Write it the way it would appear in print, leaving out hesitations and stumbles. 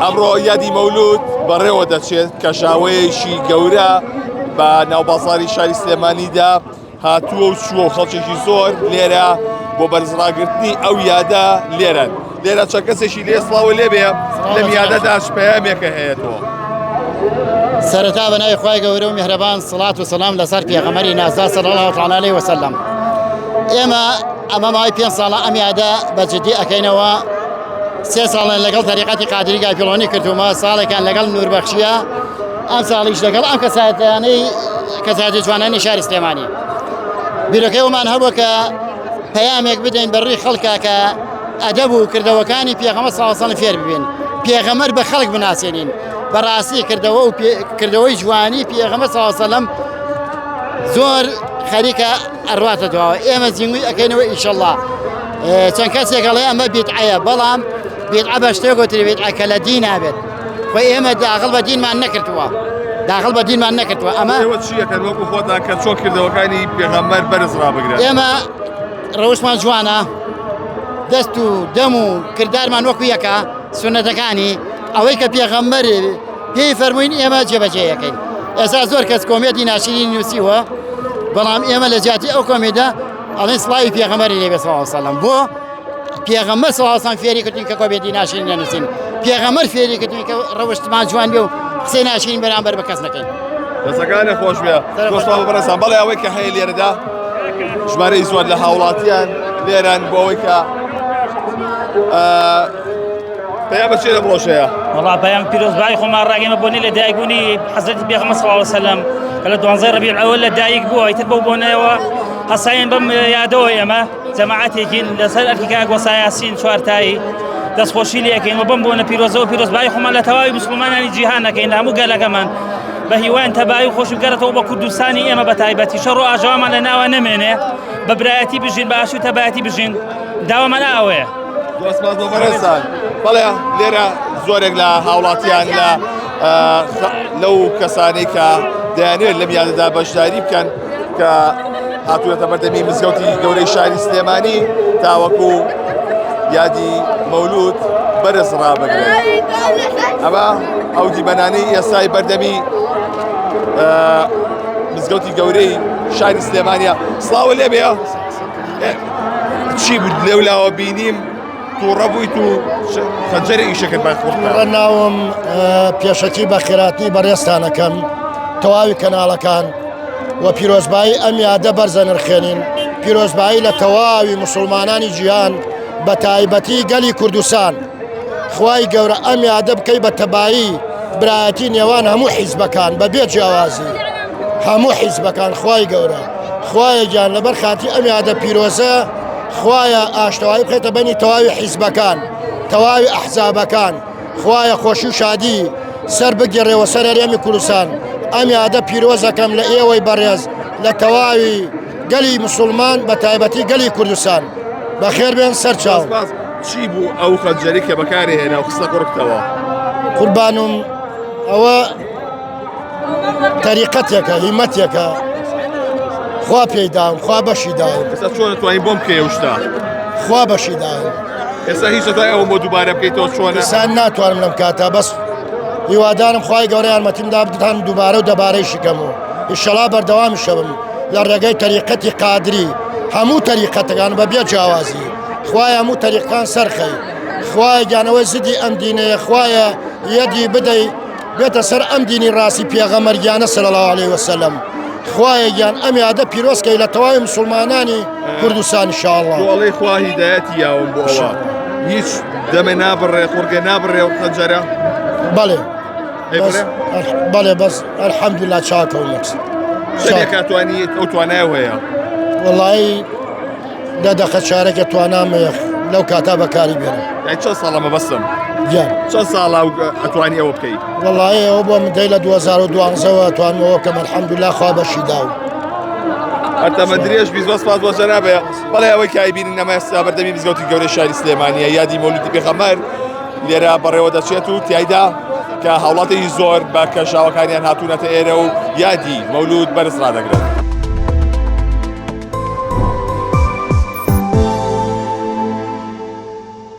ئەمڕۆ یادی مەولود بەڕێوە دەچێت کەژاوەیەکی گەورە بە ناوبازاری شاری سلێمانیدا هاتووە و چووە و خەڵکێکی زۆر لێرە بۆ بەرزڕاگرتنی ئەو یادە لێرەن لێرە چەند کەسێکی لێ سڵاوە لێبێ لەم یادەدا پەیامێکە هەیە تۆ. سەرەتا بە ناوی خوای گەورە و میهرەبان سڵات و سەلام لەسەر پێغەمبەری نازدار صلی الله تعالی علیه وسلم ئێمە ئەمە ماوەی پێ ساڵە ئەم یادە بە جدی ئەەکەینەوە سێ ساڵیان لەگەڵ تەریقەتی قادری گاپیڵۆنی کردومە ساڵێکان لەگەڵ نوربەخشیە ئەم ساڵیش لەگەڵ ئەم کەسایەتیانەی کەسایەتی جوانانی شاری سلێمانی بیرەکەی ئەومان هەبوو کە پەیامێک بدەین بەڕووی خەڵکە کە ئەدەب و کردەوەکانی پێغەمبەر صلی الله علیه و سلم فێر ببین پێغەمبەر بە خەڵک بناسێنین بەڕاستی کردەوە و کردەوەی جوانی پێغەمبەر صلی الله علیه و سلم زۆر خەریکە ئەڕواتە دواوە ئێمە زیندوی ئەەکەینەوە ئیشەڵڵا چەند کەسێک ئەڵێ ئەمە بیدعەیە بەڵام بیدعە بە شتێک گوتری بیدعە کە لە دین نابێت خۆ ئێمە داخڵ بە دینمان نەکردووە داخڵ بە دینمان نەکردووە ئەمە ئێوە چی ئەکەن وەکو خۆتان کە چۆن کردەوەکانی پێغەمبەر بەرز ڕابگرن ئێمە ڕەوشمان جوانە دەست و دەم و کردارمان وەکو یەکە سونەتەکانی ئەوەی کە پێغەمبەر پێی فەرمووین ئێمە جێبەجێیەکەین ئێستا زۆر کەس کۆمێدی ناشرین نووسیوە بەڵام ئێمە لە جیاتی ئەو کۆمێدە ئەڵێن سڵاوی پێغەمبەری لێ بێ صلی الله علیه وسلم بۆ پێغەمبەر صلی الله علیه وسلم فێری کردین کە کۆمێدی ناشرین نەنووسین پێغەمبەر فێری کردین کە ڕەوشتمان جوان بێ و قسەی ناشرین بەرامبەر بە کەس نەکەین دەستەکانت خۆش بێ زۆر سڵاو بەڕێزان بەڵێ ئەوەی کە هەیە لێرەدا ژمارەی زۆر لە هاوڵاتیان لێران بۆ ئەوەی کە پەیامە چێ لەم ڕۆژەیە؟ وەڵا پەیام پیرۆزبایی خۆمان ڕاگەیەنمە بۆنەی لە دایکبوونی حەزرەتی پێغەمبەر صلی الله علیه وسلم کە لە دوانزەی ڕەبیع ئەوەل لە دایک بووە ئیتر بەو بۆنەیەوە هەستاین بەم یادەوە ئێمە جەماعەتێکین لەسەر ئەرکی کاک وەسا یاسین چوارتایی دەستخۆشی لێکەین و بەم بۆنە پیرۆزەوە پیرۆزبایی خۆمان لە تەواوی مسلمانانی جیهان نەکەین لە هەموو گەلەکەمان بە هیوان تەبایی و خۆشی بگەڕێتەوە بە کوردستانی ئێمە بە تایبەتی شەڕ و ئاژاوەمان لە ناوە نەمێنێ بە برایەتی بژین بە ئاشتی و تەبایەتی بژین داوامان ئەوەیە. زۆر سپاس بۆ بەڕێزتان. بەڵێ لێرە زۆرێک لە هاوڵاتیان لە لەو کەسانەی کە دەیانەوێت لەم یادەدا بەشداری بکەن کە هاتوونەتە بەردەمی مزگەوتی گەورەی شاری سلێمانی تاوەکو یادی مەولود بەرز ڕابگرن ئەمە ئەو دیمەنانەی ئێستای بەردەمی مزگەوتی گەورەی شاری سلێمانە سڵاوە لێبێ چی بوو لەو لاوە بینیم تووڕە بوویت و خەنجەرێک ئیشەکەت بە تووڕە ناوم پێشەکی بە خێراتنی بەڕێزتانەکەم تەواوی کەناڵەکان و پیرۆزبایی ئەم یادە بەرزە نرخێنین پیرۆزبایی لە تەواوی مسلمانانی جیهان بە تایبەتی گەلی کوردستان خوای گەورە ئەم یادە بکەی بە تەبایی برایەتی نێوان هەموو حیزبەکان بە بێ جیاوازی هەموو حیزبەکان خوای گەورە خوایە گیان لەبەر خاتی ئەم یادە پیرۆزە خوایە ئاشتەوایی بخێتە بەنی تەواوی حیزبەکان تەواوی ئەحزابەکان خوایە خۆشی و شادی سەر بگەڕێەوە سەر هەرێمی کوردستان ئەم یادە پیرۆزەکەم لە ئێوەی بەڕێز لە تەواوی گەلی مسلمان بە تایبەتی گەلی کوردستان بەخێر بێن سەر چاو. چی بوو ئەو خەنجەری کە بەکاری هێنا و خستە قوڕگتەوە؟ قوربانم ئەوە تەریقەتێکە هیمەتێکە خوا پێی داوم خوا بەشی داوم ئێستا چۆن توانی بۆم بکەی ئەو شتە خوا بەشی داوم ئێستا هیچ دەتوانی ئەوە بۆ دووبارە بکەیتەوە چۆنە ئێستا ناتوانم لەم کاتە بەس هیوادارم خوای گەورە یارمەتیم دا بدان دووبارە و دەبارەی شکەم و ئیشەڵا بەردەوامیشە بم لە ڕێگەی تەریقەتی قادری هەموو تەریقەتەکان بە بێ جیاوازی خوایە هەموو تەریقان سەرخەی خوایە گیانەوەی زدی ئەم دینەیە خوایە یەدی بدەی بێتە سەر ئەم دینی ڕاستی پێغەمبەر گیانە صلی الله علیه وسلم خوایە گیان ئەم یادە پیرۆز کەی لە تەواوی مسلمانانی کوردستان ان شاء الله تۆ خوا هیدایەتی یاوم بۆ ئەوە هیچ دەمێ نابڕێ قوڕگە نابڕێ و خەنجەرە بەڵێ بەڵێ بەس الحمدلله چاکەومەت چەندێک توانی ئەو توانای هەیە وەڵی دە دەقە چارەکە توانام هەیە لەو کاتا بەکاری بێنم. یانی چەند ساڵە مەبەستم گیان چەند ساڵە ئەتوانی ئەوە بکەی؟ وەڵایی ئەوە بۆ من دەی لە 2012ەوە توانم ئەوە بکەم الحمدلله خوا بەشی داوم. هەر تەمەن درێژ بی زۆر سپاس بۆ جەنابێ بەڵێ ئەوەی کە ئەیبینن ئەمە ئێستا بەردەمی مزگەوتی گەورەی شاری سلێمانیە یادی مەولودی پێغەمبەر لێرە بەڕێوە دەچێت و تیایدا کە هاوڵاتێکی زۆر بە کەژاوەکانیان هاتوونەتە ئێرە و یادی مەولود بەرز ڕادەگرن.